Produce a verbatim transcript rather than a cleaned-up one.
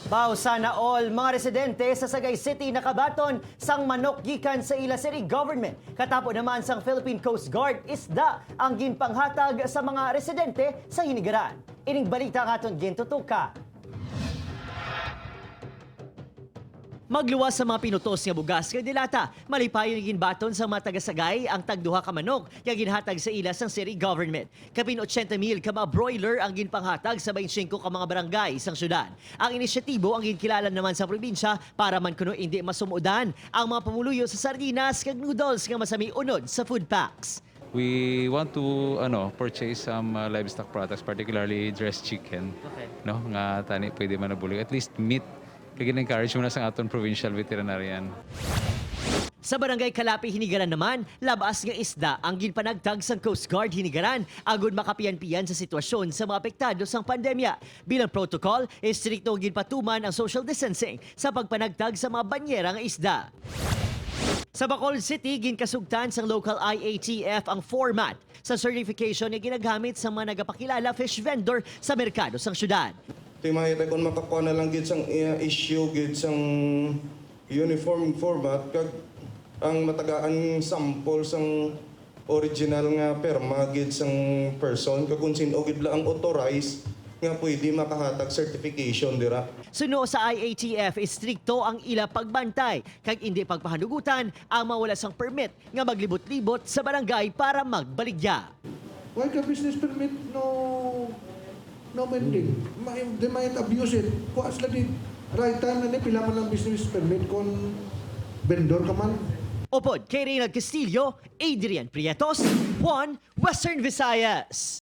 Wow, sana all! Mga residente sa Sagay City nakabaton sang manok gikan sa ila city government. Katapo naman sang Philippine Coast Guard, isda ang ginpanghatag sa mga residente sa Hinigaran. Ining balita ang aton gintutuka. Magluwas sa mga pinutos nga bugas kag dilata, malipayon nga ginbaton sa mga taga-Sagay ang tagduha ka manok nga ginhatag sa ila sang city government. Kapin ochenta mil ka mga broiler ang ginpanghatag sa baynte singko ka mga barangay sang syudad. Ang inisyatibo ang ginkilala naman sa probinsya para man kuno indi masumudan ang mga pumuluyo sa sardinas kag noodles nga masami unod sa food packs. We want to, ano, purchase some, uh, livestock products, particularly dressed chicken, Okay. no, nga tani pwede man nabulig. At least meat. Kag gin-encourage mo na sa aton provincial veterinarian. Sa Barangay Calape, Hinigaran naman, labas nga isda ang ginpanagtag sang Coast Guard Hinigaran agud makapiyan-piyan sa sitwasyon sa mga apektado sang pandemya. Bilang protocol, estrikto ang ginpatuman ang social distancing sa pagpanagtag sa mga banyera nga isda. Sa Bacolod City, ginkasugtan sang local I A T F ang format sa certification nga ginagamit sa mga nagapakilala fish vendor sa merkado sang syudad. Timahay ta kung makakuha na lang gid sang, eh, issue gid sang uniform format kag ang matagaan sample sang original nga perma gid sang person kag kung sin-o gid bala ang authorized nga pwede makahatag certification dira. Suno sa I A T F, istrikto ang ila pagbantay kag indi pagpahanugutan ang mga wala sang permit nga maglibot-libot sa barangay para magbaligya. Why ka business permit no, no mending? Ma-, they might abuse it. Kuha sila di right time na ni pila man ang business permit kung vendor ka man. Upod kay Reynald Castillo, Adrian Prietos, One Western Visayas.